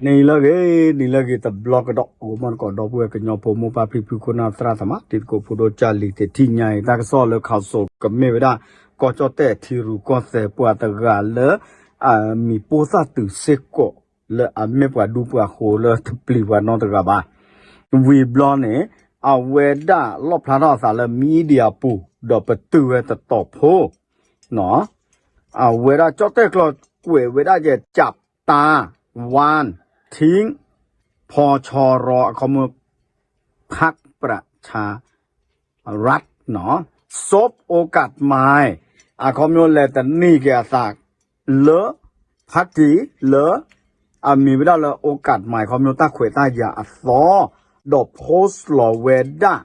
နံၤလၢအဂ့ၤ, နံၤလၢအဂ့ၤတဘျီကဒီး အိၣ်မီၢ်တကိးဒီပုၢ်ဝဲၢ်ကညီဖိ မိၢ်ပၢ်ဖံဖု ခိၣ်နၢ်သရၣ်သမါ တံၤသကိးဖိဒိၣ်ကၢ်လံၤသ့ၣ် ထံၣ်ညါအံၤ တၢ်ကစီၣ်လၢခးစိးကမ့ၢ်ဝဲဒၣ် ကီၢ်ကၠီၣ်တဲၣ်ထံရူၢ်ကီၢ်သဲးပှၤတဂၤလၢ အမံၤပိၢ်သၣ်တုၤစ့ၢ်ကီး လၢအမ့ၢ်ပှၤဒူပှၤဃိၤလၢတပျံၤပှၤနီတဂၤဘၣ်. ဝံၤဘျီန့ၣ် အဝဲဒၣ်လီၣ်ဖျါထီၣ်အသးလၢ media ပူၤ ဒီးပတုာ်ဝဲတတီၤဖိ အဝဲဒၣ်ကၠီၣ်တဲၣ်ကျိာ်ကွဲးဝဲဒၣ်ယဲ จับตา วัน ทิ้ง พชร အခီပညီ พรรคประชารัฐ เนาะ สบโอกาสใหม่ အခီပညီလဲၤတနံၤက့ၤအသး လၢ พรรค လၢ အမံၤဝဲဒၣ်လၢ โอกาสใหม่ အခီပညီတၢ်ခွဲးတၢ်ယာ်အသီ ဒီး post လီၤဝဲဒၣ်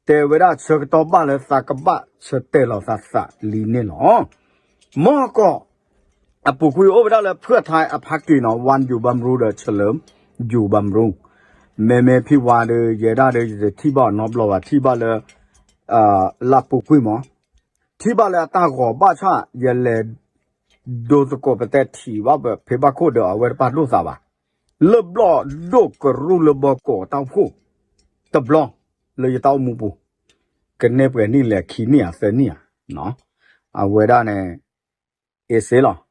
တဲဝဲဒၣ်ဆၢကတီၢ်ဘၣ်လၢသးကဘၣ်ဆၢတဲာ်လီၤသးသးလံန့ၣ်လီၤ. မီၢ်ကီၢ် အပူၤကွံာ်အိၣ်ဝဲဒၣ်လၢ เพื่อไทย အ พรรค เนาะ วัน อยู่บำรุง ဒီး เฉลิม อยู่บำรุง မ့မ့ၢ်ဖံဝါဒီး ယဲဒၣ်ဒီး ယတထံၣ်ဘၣ်အီၤနီတဘျီဘၣ် ထံၣ်ဘၣ်လၢ လၢပူၤကွံာ်မး ထံၣ်ဘၣ်လၢအတၢ်ဂီၤဘၣ်ဆၣ် ယလဲၤ ဒိသကိးပတဲထံၣ်ဘၣ်ပဖ့ဘၣ်ခိၣ်ဒီး အဝဲတပာ်ဒိၣ်သးဘၣ်. လၢဘျီၣ်ဒိၣ်ကရူၢ်လၢဘီကီးတၢ်အိၣ်ဖှိၣ် တဘျီ လၢယတၢ်အိၣ်မူပူၤ ကန့ၢ်ပှဲၤနံၣ်လဲၣ်ခံနံၣ်ဧါသၢနံၣ်ဧါ အဝဲဒၣ်န့ၣ် အ့စ့လီၤ.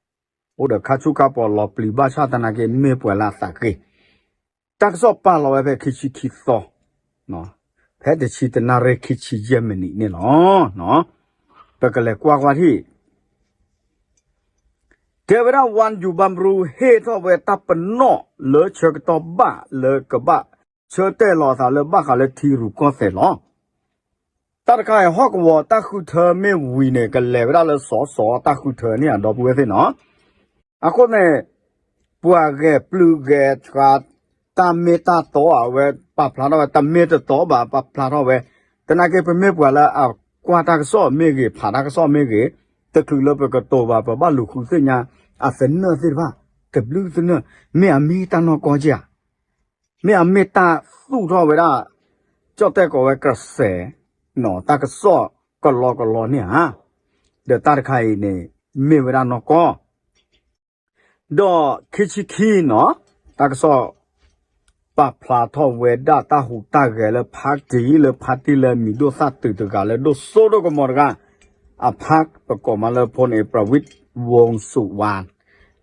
အိၣ်ဒီးခါဆူၣ်ခါပီၤလီၤပျံၤဘၣ်ဆၣ်သနာ်က့ မ့ၢ်ပှၤလၢအသးဂ့ၤ တၢ်ကစီၣ်ပာ်လီၤဝဲဖဲခံဆံခံသီ ဖဲတဆံတနၣ်ရံၣ်ခံဆံယဲၢ်မံးနံးန့ၣ်လီၤ. ပကလဲၤကွၢ်ကွၢ်ထံၣ် တဲဝဲဒၣ် วัน อยู่บำรุง ဟ့ၣ်ထီၣ်ဝဲတၢ်ပနီၣ်လၢဆၢကတီၢ်ဘၣ်လၢကဘၣ် ဆၢတဲာ်လီၤအသးလၢဘၣ်ဃးလၢထံရူၢ်ကီၢ်သဲးလီၤ. တၢ်တခါအံၤ ဟီၣ်ကဝီၤတၢ်ဃုထၢမ့ၢ်ဝံၤန့ၣ် ကလဲၤဝဲဒၣ်လၢစီၤစီၤတၢ်ဃုထၢန့ၣ် အဒီပုၢ်ဝဲၢ်သ့ၣ်နီၤ. အဃိန့ၣ် ပှၤဂဲၤပျုၤဂဲၤဆှါ တၢ်မ့ၢ်တၢ်တီအဝဲပာ်ဖျါထီၣ်ဝဲ တမ့ၢ်တတီဘၣ်ပာ်ဖျါထီၣ်ဝဲ သနာ်က့ ပမ့ၢ်ပှၤလၢအကွၢ်တၢ်ကစီၣ်မ့ၢ်ဂ့ၤ ဖးတၢ်ကစီၣ်မ့ၢ်ဂ့ၤ တချုးလၢပကတိၤဘၣ် ပဘၣ်လူၤဃုသ့ၣ်ညါ အသနၢၣ်သ့ၣ်တဖၣ် တဘျုးသနၢၣ် မ့ၢ်အမ့ၢ်တၢ်နီၢ်ကီၢ်က့ဧါ မ့ၢ်အမ့ၢ်တၢ်သူၣ်ထီၣ်ဝဲဒၣ် ကၠီၣ်တဲၣ်ကိးဝဲကစဲး နီၤ တၢ်ကစီၣ်ကလီကလီန့ၣ်ဧါ. ဒီးတၢ်တခါအံၤန့ၣ် မ့ၢ်ဝဲဒၣ်နီၢ်ကီၢ် ဒီးခံဆံခံနီၤ တၢ်ကစီၣ် ပာ်ဖျါထီၣ်ဝဲဒၣ်တၢ်ဟူးတၢ်ဂဲၤလၢ พรรค လၢ พรรค လၢမံၤဒိၣ်သၣ်တုၤတဂၤလၢဒိၣ်စိဒိၣ်ကမီၤတဂၤ အ พรรค ပကိးမးလၢ พลเอกประวิตร วงษ์สุวรรณ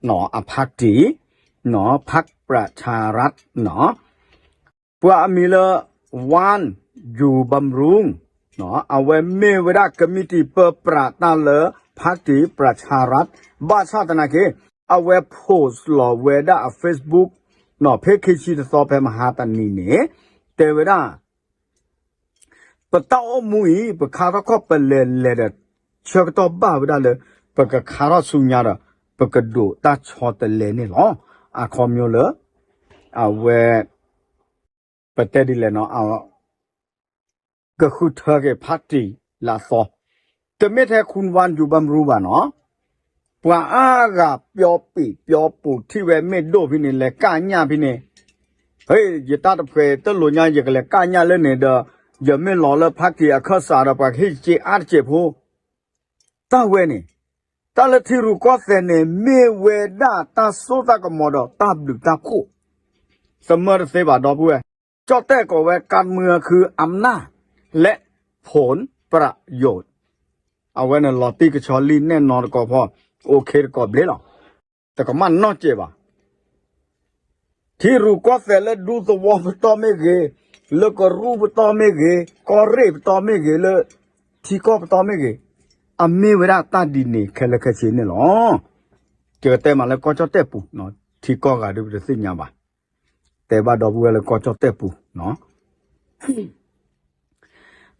နီၤ အ พรรค နီၤ พรรคประชารัฐ နီၤ ပှၤအမံၤလၢ วัน อยู่บำรุง နီၤ အဝဲမ့ၢ်ဝဲဒၣ် ကမံးတံာ်ပၢပြးတၢ်လၢ พรรคประชารัฐ ဘၣ်ဆၣ်သနာ်က့ အဝဲ post လီၤဝဲဒၣ်အ Facebook နီၤ ဖဲခံဆံတသီဖဲမဟါတနံၤန့ၣ် တဲဝဲဒၣ် ပတၢ်အိၣ်မူအံၤ ပခါထီၣ်ခီၣ်ပလဲၤလဲၤဒီး ဆၢကတီၢ်ဘၣ်ဝဲဒၣ်လၢ ပကခါထီၣ်ဆူညါဒီး ပကဒိးတၢ်ဆီတလဲန့ၣ်လီၤ. အခီပညီလၢ အဝဲ ပတဲဒ်လဲၣ်နီၤ ကဃုထၢက့ၤ พรรค လၢအသီ တမ့ၢ်ထဲ คุณวัน อยู่บำรุง ဘၣ်နီၤ ပှၤအါဂၤပျီပံာ်ပျီပူၤ ထံၣ်ဝဲမ့ၢ်ဒိၣ်ဖဲန့ၣ် လဲၤကၣ်ညၣ်ဖဲန့ၣ် ဟ့ၣ် ယတၢ်တဖှဲးတလိာ်ညါ ယကလဲၤကၣ်ညၣ်လၢန့ၣ်ဒီး ယမ့ၢ်လီၤလၢ พรรค အခၢၣ်စးဒီး ပှၤကဟ့ၣ်စ့အါတစဲးဖိ တၢ်ဝဲန့ၣ် တၢ်လၢထံရူၢ်ကီၢ်သဲးန့ၣ် မ့ၢ်ဝဲဒၣ်တၢ်စိတၢ်ကမီၤဒီးတၢ်ဘျုးတၢ်ဖှိၣ် သမၢတသ့ဘၣ်ဒီပုၢ်ဝဲၢ် ကၠီၣ်တဲၣ်ကိးဝဲ การเมืองคืออำนาจและผลประโยชน์ အဝဲန့ၣ်လီၤတံၢ်ကဆီလံနဲၣ်နီတကီၢ်ဖီ အိၣ်ခ့တကီၢ်ဘျ့လီၤ. တကမၣ်နီၢ်စဲးဘၣ် ထံရူၢ်ကီၢ်သဲးလၢဒူသဝီပတီၢ်မ့ၢ်ဂ့ၤ, လၢကရူၢ်ပတီၢ်မ့ၢ်ဂ့ၤ, ကီၢ်ရ့ၣ်ပတီၢ်မ့ၢ်ဂ့ၤ, လၢထံကီၢ်ပတီၢ်မ့ၢ်ဂ့ၤ, အမ့ၢ်ဝဲဒၣ်တၢ်ဒ်န့ၣ်ခဲလၢာ်ခဲဆ့န့ၣ်လီၤ. ယကတဲမးလၢကီၢ်ကၠီၣ်တဲၣ်ပူၤ, ထံကီၢ်ဂၤဒုးပတသ့ၣ်ညါဘၣ်. တဲဘၣ်ဒီပုၢ်ဝဲၢ်လၢကီၢ်ကၠီၣ်တဲၣ်ပူၤ ဒီး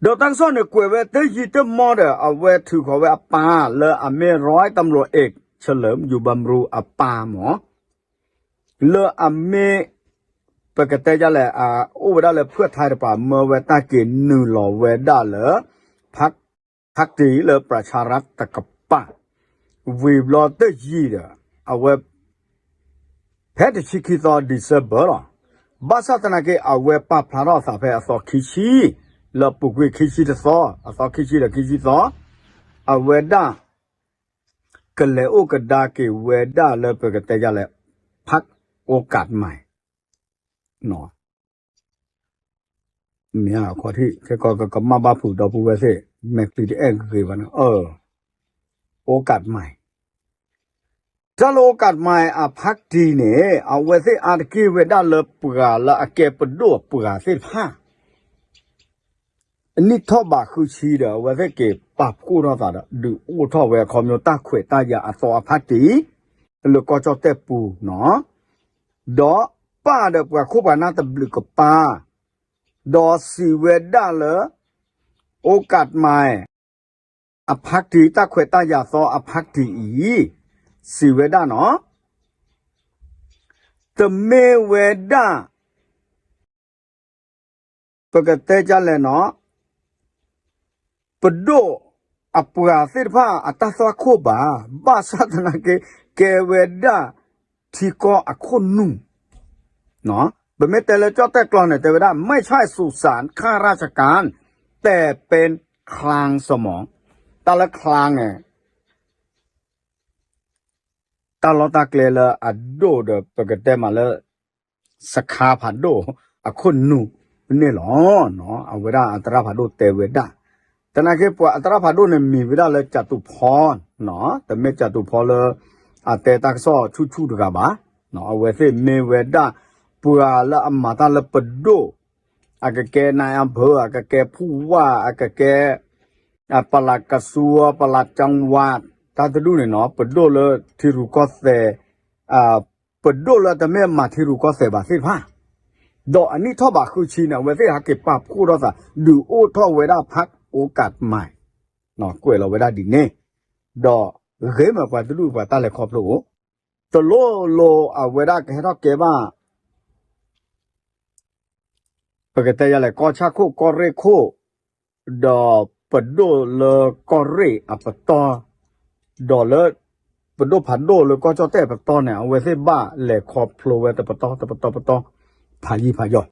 တၢ်ကစီၣ်န့ၣ်ကွဲးဝဲတယံာ်တမီၢ်ဒီး အဝဲထုးဃီၤဝဲအပၢ်လၢအမ့ၢ် ร้อยตำรวจเอกเฉลิมอยู่บำรุง အပၢ်မး လၢအမ့ၢ် ပကတဲဒ်လဲၣ် အိၣ်ဝဲဒၣ်လၢ เพื่อไทย တပၤ မၢဝဲတၢ်က့ၤနုာ်လီၤဝဲဒၣ်လၢ พรรค พรรค လၢ ประชารัฐ တကပၤ ဝံၤဘျီတယံာ်ဒီး အဝဲ ဖဲတဆံခံသီ December လီၤ. ဘၣ်ဆၣ်သနာ်က့ အဝဲပာ်ဖျါထီၣ်အသးဖဲအသီခံဆံ လၢအပူၤကွံာ်ခံဆံတသီ အသီခံဆံဒီးခံဆံသီ အဝဲဒၣ် ကလဲၤအိၣ်ကဒါက့ၤဝဲဒၣ်လၢပကတဲဒ်လဲၣ် พรรค အိကးတမၤ မ့ၢ်အခီၣ်ထံး ခဲကီးကကမၣ်ဘၣ်ဖုးဒီပုၢ်ဝဲၢ်သ့ၣ် မဲာ်ချံတအဲၣ်ဂ့ၤဘၣ်န့ၣ် အိကးတမၤ တၢ်လၢအိကးတမၤအဖါတံၢ်န့ၣ် အဝဲသ့ၣ်အါတက့ၢ်ဝဲဒၣ်လၢပှၤလၢအကဲပဒိၣ်အပှၤသ့ၣ်တဖၣ် အနံၣ်ထီၣ်ဘးဃုဆံဒီး အဝဲသ့ၣ်က့ၤပာ်ဖှိၣ်ထီၣ်သးဒီး ဒုးအိၣ်ထီၣ်ဝဲအခီပညီတၢ်ခွဲးတၢ်ယာ်အသီအဖါတံၢ် လၢကီၢ်ကၠီၣ်တဲၣ်ပူၤနီၤ ဒီးပာ်ဒီးပှၤခိၣ်ပှၤနၢ်တဘျုးကပၤ ဒီးစံးဝဲဒၣ်လၢ အိကးတမၤ အဖါတံၢ် တၢ်ခွဲးတၢ်ယာ်သီအဖါတံၢ်အံၤ စံးဝဲဒၣ်နီၤ တမ့ၢ်ဝဲဒၣ် ပကတဲဒ်လဲၣ်နီၤ ပဒိၣ်အပှၤသ့ၣ်တဖၣ်အတၢ်သွၣ်ခိၣ်ဘၣ်, ဘၣ်ဆၣ်သနာ်က့ ကဲဝဲဒၣ်ထံကီၢ်အခိၣ်နူာ်, ပမ့ၢ်တဲလၢကၠီၣ်တဲၣ်ကျိာ်န့ၣ် တဲဝဲဒၣ် ไม่ใช่สุสานข้าราชการ แต่เป็นคลังสมอง တၢ်လၢ คลัง န့ၣ် တၢ်လီၢ်တၢ်ကျဲလၢအဒိၣ်ဒီး ပကတဲမးလၢ စခါဖးဒိၣ်အခိၣ်နူာ်န့ၣ်လီၤ. အဝဲဒၣ်အသရၣ်ဖးဒိၣ်တဲဝဲဒၣ်, သနာ်က့ပှၤအသရၣ်ဖးဒိၣ်န့ၣ် မံၤဝဲဒၣ်လၢ ကၠးတူးဖီ, တမ့ၢ် ကၠးတူးဖီ လၢအတဲတၢ်ကစီၣ်ဆူၣ်ဆူၣ်တဂၤဘၣ်. အဝဲသ့ၣ်မ့ၢ်ဝဲဒၣ် ပှၤလၢအမၤတၢ်လၢပဒိၣ်, အကကဲ นายอำเภอ အကကဲ ผู้ว่า အကကဲ ပလးကစူၤ ပလးကၠီဝါ တၢ်တဒူၣ်န့ၣ်နီၤ ပဒိၣ်လၢထံရူၢ်ကီၢ်သဲး, ပဒိၣ်လၢတမ့ၢ်မၤထံရူၢ်ကီၢ်သဲးဘၣ်သ့ၣ်တဖၣ်, ဒီးအနံၣ်ထီၣ်ဘးဃုဆံန့ၣ် အဝဲသ့ၣ်ဟဲက့ၤပာ်ဖှိၣ်ထီၣ်သး ဒုးအိၣ်ထီၣ်ဝဲဒၣ် พรรคโอกาสใหม่ ကွဲးလီၤဝဲဒၣ်ဒ်န့ၣ်, ဒီးဂ့ၤမးပှၤတဒူၣ်ပှၤတၢ်လဲၤခီဖျိအိၣ်, တလိၣ်လိၤအဝဲဒၣ်ကဟဲထီၣ်ကဲဘၣ် ပကတဲယၤလဲၣ် ကီၢ်ဆၣ်ခိၣ် ကီၢ်ရ့ၣ်ခိၣ်, ဒီးပဒိၣ်လၢကီၢ်ရ့ၣ်အပတီၢ်, ဒီးလၢ ပဒိၣ်ဖးဒိၣ်လၢကီၢ်ကၠီၣ်တဲၣ်အပတီၢ်န့ၣ် အဝဲသ့ၣ်ဘၣ်လဲၤခီဖျိဝဲတပတီၢ်တပတီၢ်ပတီၢ်, ဖးယံာ်ဖးယီၤ,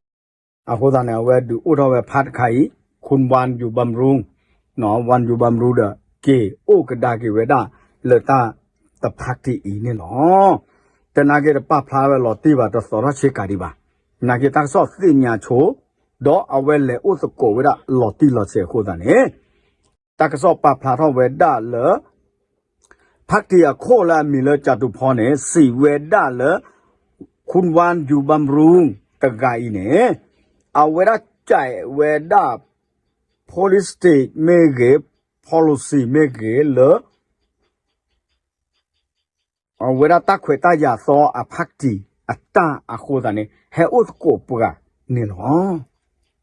အဃိသတးန့ၣ် အဝဲဒုးအိၣ်ထီၣ်ဝဲဖါတခါအံၤ, คุณวันอยู่บำรุง, วันอยู่บำรุง ဒီး က့ၤအိၣ်ကဒါက့ၤဝဲဒၣ်လၢတၢ်တဖါတံၢ်အံၤန့ၣ်လီၤ. တနာ်က့တပာ်ဖျါဝဲလီၤတံၢ်ဘၣ် တသီထီၣ်ဆ့ကၤဒံးဘၣ်, နာ်က့တၢ်ကစီၣ်သ့ၣ်ညါဆိ, ဒီးအဝဲလဲၤအိၣ်သကိးဝဲဒၣ်လီၤတံၢ်လီၤဆဲးအဃိသတးန့ၣ်, တၢ်ကစီၣ်ပာ်ဖျါထီၣ်ဝဲဒၣ်လၢ ဖါတံၢ်အခိၣ်လၢအမံၤလၢကၠးတူးဖီန့ၣ် စံးဝဲဒၣ်လၢ คุณวันอยู่บำรุง တဂၤအံၤန့ၣ် အဝဲဒၣ်ကဲဝဲဒၣ် policy statement မ့ၢ်ဂ့ၤ, policy မ့ၢ်ဂ့ၤလၢ အဝဲဒၣ်တၢ်ခွဲးတၢ်ယာ်သီအဖါတံၢ်အတၢ်အဃိသတးန့ၣ် ဟဲအိၣ်သကိးပှၤန့ၣ်လီၤ.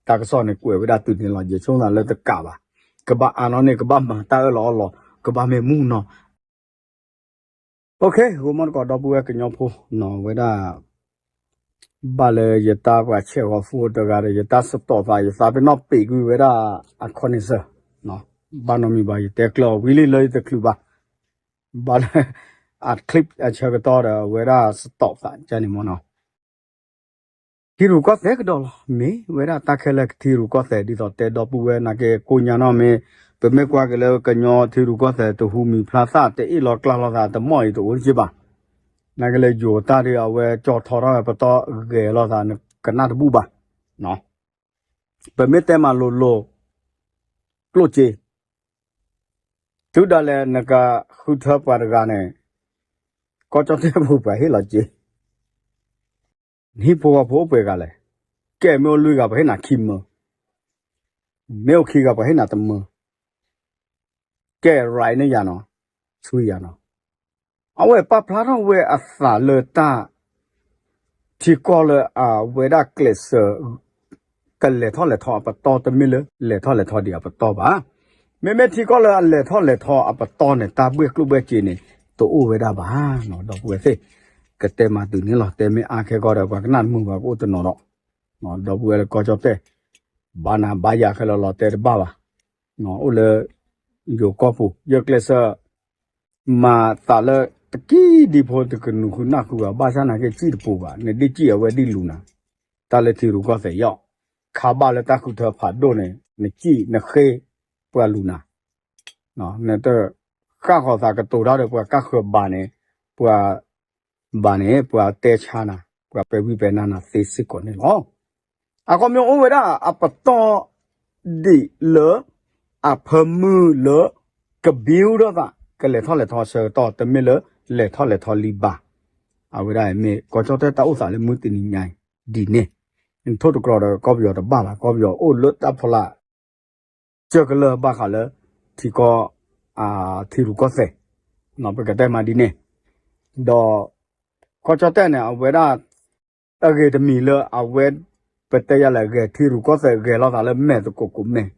တၢ်ကစီၣ်န့ၣ်ကွဲးဝဲဒၣ်တုၤန့ၣ်လီၤ. ယဆိကမိၣ်သးလၢတကးဘၣ်, ကဘၣ်အါနီၢ်န့ၣ် ကဘၣ်မၤတၢ်အၢၣ်လီၤအီလီၤ, ကဘၣ်မ့ၢ်မူနီၤ OK, ဂီၤမီၢ်တကိးဒီပုၢ်ဝဲၢ်ကညီဖိနီၤ ဝဲဒၣ် ဘၣ်လၢယတၢ်ပှၤဆဲးဂီၤဖိတဂၤဒီး ယတၢ်စတီးသး ယသးပ့ၤနီၣ်ပံာ်ကွံာ်ဝဲဒၣ်အခီၣ်န့ၣ်စၢၤ, ဘၣ်နီတမံၤဘၣ် ယတဲကျၢၢ်ဝံၤလံလၢယတချုးဘၣ်, ဘၣ်လၢ အ clip အဆၢကတီၢ်ဒီး အဝဲဒၣ်စတီးသးကန့ၣ်မ့ၢ်နီၤ ထံရူၢ်ကီၢ်သဲးကဒီးလီၤ. မ့ၢ်ဝဲဒၣ်တၢ်ခဲလၢာ်ထံရူၢ်ကီၢ်သဲး ဒ်သိးတဲဒီပုၢ်ဝဲၢ်နာ်က့ ကိးညါနီၣ်မ့ၢ် ပမ့ၢ်ကွၢ်က့ၤလၢကညီထံရူၢ်ကီၢ်သဲးတဟူမံၤဖျါသၣ် တအ့ၣ်လီၤကျါလီၤသး တမီၢ်အံၤတအိၣ်တက့ၢ်ဘၣ်. နာ်က့လၢယိၤတၢ်ဒီး အဝဲကၠီထီထီၣ်ဝဲပတီၢ်ဂဲၤလိာ်သး နကနၣ်တဘူၣ်ဘၣ်. ပမ့ၢ်တဲမၤလိၤလိၤ ကျိၣ်စ့ တုၤဒၣ်လဲာ်နကဃုထၢပှၤတဂၤန့ၣ် ကီၢ်ကၠီၣ်တဲၣ်ပူၤပှၤဟ့ၣ်လီၤစ့ နဟံၣ်ဖိဃီဖိအိၣ်ပှဲၤဂၤလဲၣ်, ကဲမ့ၢ်အိၣ်လွံၢ်ဂၤ ပှၤဟ့ၣ်နၤခံမၢ, မ့ၢ်အိၣ်ခံဂၤ ပှၤဟ့ၣ်နၤတမၢ, ကဲ right န့ၣ်ယၤနီၤ, ဆူယၤနီၤ, အဝဲပာ်ဖျါထီၣ်ဝဲအသးလၢတၢ် ထံကီၢ်လၢအဝဲဒၣ်ကျဲးစၢး ကလဲၤထီၣ်လဲၤထီအပတီၢ် တမ့ၢ်လၢလဲၤထီၣ်လဲၤထီဒံးအပတီၢ်ဘၣ်. မ့မ့ၢ်ထံကီၢ်လၢအလဲၤထီၣ်လဲၤထီအပတီၢ်န့ၣ် တၢ်ဘှ့ၣ်ကျိၣ်ဘှ့ၣ်စ့န့ၣ် တအိၣ်ဝဲဒၣ်ဘၣ်နီၤ. ဒီပုၢ်ဝဲၢ်သ့ၣ် ကတဲမၤတုၤန့ၣ်လီၤ. တဲမ့ၢ်အါခဲကီၢ်ဒီး ပှၤကနၣ်တမုာ်ဘၣ် ကအိၣ်တနီၤဒီး ဒီပုၢ်ဝဲၢ်လၢကီၢ်ကၠီၣ်တဲၣ် ဘၣ်နၤဘၣ်ယၤခဲလၢာ်လီၤ တဲတဘၣ်ဘၣ်. အိၣ်လၢယိၤကီၢ်ပူၤ ယကျဲးစၢး မၤသးလၢတကံၢ်ဒံဖိ တကနူၤဃုနၢ်ဃုဘၣ် ဘၣ်ဆၣ်နာ်က့စံၣ်တပူၤဘၣ် နဒ်စံၣ်အဝဲဒ်လူၤနၤ, တၢ်လၢထံရူၢ်ကီၢ်သဲးယီၣ်, ခါဘၣ်လၢတၢ်ဃုထၢဖးဒိၣ်န့ၣ် နစံၣ်နဃ့ပှၤလူၤနၤ, နတဃၣ်ဃီၤသးကတိၤတၢ်ဒီးပှၤကၢ်ဃၢၤဘၣ်န့ၣ်, ပှၤဘၣ်န့ၣ် ပှၤတဲဆါနၤ ပှၤပဲာ်ဝံၤပဲာ်နါနၤသ့စ့ၢ်ကီးန့ၣ်လီၤ. အခီပညီအိၣ်ဝဲဒၣ်အပတီၢ်ဒ်လၢ အဖၢမုၢ်လၢ ကဘံဒိၣ်သး ကလဲၤထီၣ်လဲၤထီဆၢကတီၢ် တမ့ၢ်လၢလဲၤထီၣ်လဲၤထီလံဘၣ်. အဝဲဒၣ်မ့ၢ်ကီၢ်ကၠီၣ်တဲၣ်တၢ်အိၣ်သးလၢမုၢ်တနံၤညါအံၤဒ်န့ၣ်, ထိၣ်တကြၢးဒီးကီၢ်ပယီၤတဘၣ်ဘၣ်, ကီၢ်ပယီၤအိၣ်လၢတၢ်ဖီလာ် ကၢကလၢၢ်ဘၣ်ဃးလၢ ထံကီၢ် ထံရူၢ်ကီၢ်သဲး, ပကတဲမးဒ်န့ၣ်, ဒီး ကီၢ်ကၠီၣ်တဲၣ်န့ၣ် အဝဲဒၣ် အဂ့ၤတမံၤလၢအဝဲ ပတဲယၤလဲၣ် ဂဲၤထံရူၢ်ကီၢ်သဲး ဂဲၤလိာ်သးလၢမဲာ်သကိးကိးမဲာ်,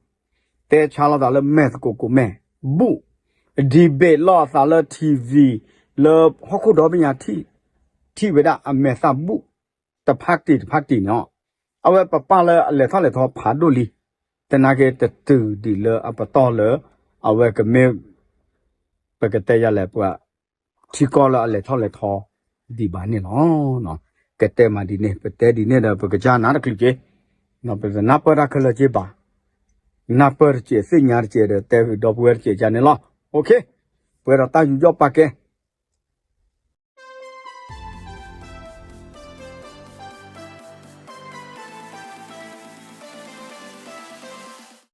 တဲဆါလိာ်သးလၢမဲာ်သကိးကိးမဲာ်, ဘူၣ် debate လိာ်အသးလၢ ထံၣ်ဝံၤ လၢဟီၣ်ခိၣ်ဒီဘ့ၣ်ညါ ထံၣ်ဝဲဒၣ်အမဲာ်သၣ်ဘူၣ် တဖးတံၢ်တဖးတံၢ်န့ၣ်လီၤ. အဝဲပပာ်လၢအလဲၤထီၣ်လဲၤထီဖးဒိၣ်လံ, သနာ်က့တတုၤဒံးလၢအပတီၢ်လၢ အဝဲကမ့ၢ် ပကတဲယၤလဲၣ် ပှၤ ထံကီၢ်လၢအလဲၤထီၣ်လဲၤထီ ဒံးဘၣ်န့ၣ်လီၤ. ကတဲမးဒ်န့ၣ် ပတဲဒ်န့ၣ်ဒီး ပကစၢ်နၢ်တချုးက့ၤ, ပတနၢ်ပၢၢ်တၢ်ခဲလၢာ်က့ၤဘၣ်, နၢ်ပၢၢ်တစဲး သ့ၣ်ညါတစဲးဒီး တဲဃုာ်ဒီပုၢ်ဝဲၢ်တစဲးကန့ၣ်လီၤ. ပှဲၤဒီးတၢ်ယူးယီၣ်ပာ်ကဲ